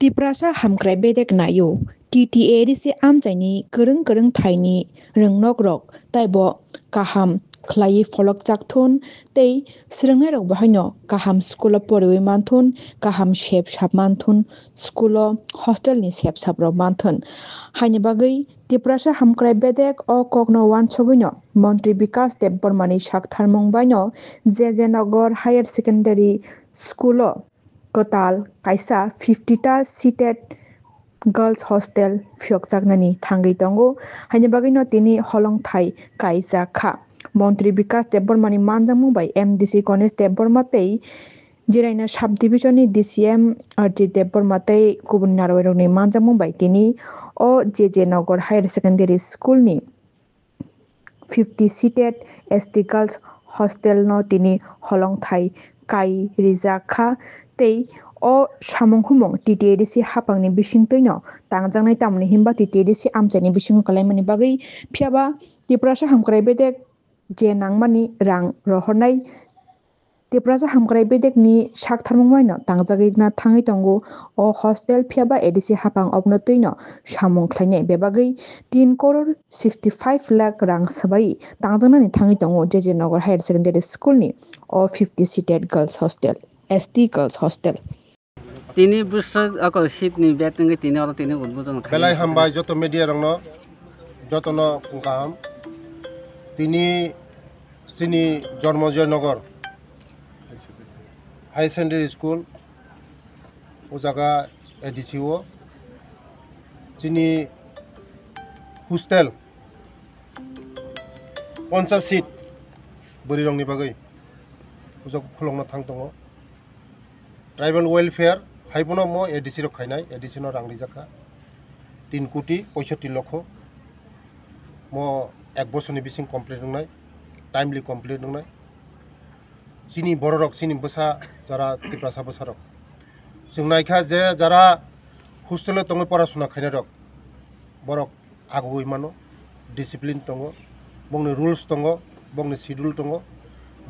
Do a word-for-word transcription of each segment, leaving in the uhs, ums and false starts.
Tiprasa hamkrai bedek naio, T T A D C amchaini kwrwng kwrwng thaini rwngnok rok taibo kaham khlaiwi pholokchak thun tei swrwngnairok bahaino kaham school o poriwi manthun, kaham sep sap manthun, school o hostel ni sep sap rok manthun. Haini bagwi Tiprasa hamkrai bedek o kokno uansugwino Montri Bikas Debbarmani saktharmung baino J J Nagar Higher Secondary School o kwtal kaisa fifty ta seated girls hostel phiyokjaknani thangwi tongo, haini bagwino tini holongthai kaijak kha. Montri Bikas Debbarmani manjakmung bai M D C Ganesh Debbarma tei Jiraina Sub Division ni D C M R G Debbarma tei kubun narwai rokni manjakmung bai tini o J J Nagar Higher Secondary School ni fifty seated S T girls hostel no tini holongthai kai rijak kha tei o samung humung T T A D C hapang ni bisingtwi no tangjaknai, tamoni hinba T T A D C amchai ni bisingo kalaimani bagwi, phiyaba Tiprasa hamkrai bedek je nangmani rang rohornai Tiprasa hamkrai bedekni saktharmung baino tangjagwi na thangwi tongo o hostel, phiyaba A D C hapang obno twino samung khlainai bebagwi tin koror sixty five lakh rang swbai tangjaknani thangwi tongo J J Nagar Higher Secondary School ni o fifty seated girls hostel, S T girls hostel. Tini bwswk ako seat ni betwngwi tini oro tini udbodon khainai. Belai hambai joto media rokno, jotono kaham. Tini chini Jormo Joynagar High Secondary School, o jaga A D C o chini hostel ponchas seat bwrwi rokni bagwi o jaga khulokna thang tongo. Tribal welfare hai bono mo A D C rok khainai, A D C no rang rijak kha tin koti poisotti lokho. Mo ek bosorni bising complete wngnai, timely complete wngnai. Chini bororok, chini bwsa, jara Tiprasa bwsarok, chwng naikha je jara hostel o tongwi porasona khainai rok, borok agogwi mano, discipline tongo, bongni rules tongo, bongni schedule tongo,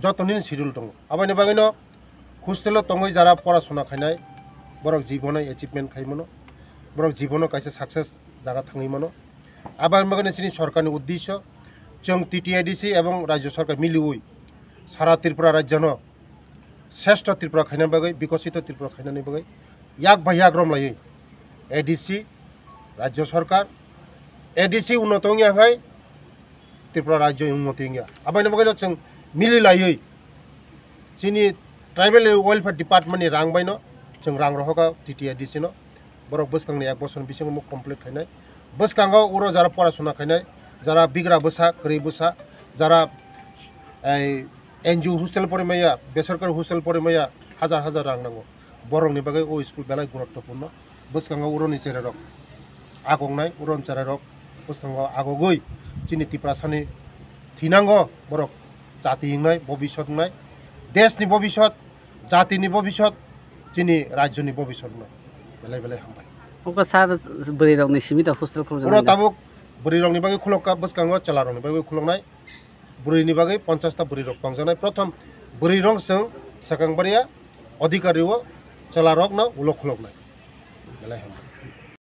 jotoni schedule tongo. Aboni bagwino hostel o tongwi jara porasona khainai, borok jibono achievement khai mano, borok jibono kaisa success jaga thangwi mano. Aboni bagwino chini sorkarni uddesyo, chwng T T A D C ebong rajyo sorkar miliwi sara Tripura rajyono sreshto Tripura khaina bagwi, bikosito Tripura khainani bagwi yak bai yak romlaiwi A D C, rajyo sorkar, A D C unnoto wngya hai Tripura rajyo unnoti wngya. Aboni bagwino chwng mili laiwi chini Tribal Welfare Department ni rang baino chwng rang rohoka T T A D C no. Borok bwskangni ek bosorni bisingo mo complete khainai. Bwskango uro jara porasona khainai, jara bigra bwsa, kwrwi bwsa, jara ei N G O hostel porimaya, besorkari hostel porimaya, hajar hajar rang nango. Borokni bagwi o school belai guruttopurno. Bwskango uroni chererok agognai, uroni chererok bwskango agogwi chini Tiprasani thinango borok jati wngnai, bobisot wngnai, deshni bobisot, jatini bobisot, chini rajyoni bobisot wngnai. Belai belai hambai. Oko sa bwrwi rokni simi ta hostel khuluk Oro tabuk bwrwi rokni bagwi khulok kha, bwskango chwla rokni bagwi khuloknai. Bwrwini bagwi ponchas ta bwrwi rok tongjaknai. Prothom bwrwi rok chwng swkang baria adhikari o chwla rokno ulo khuloknai. Belai hambai.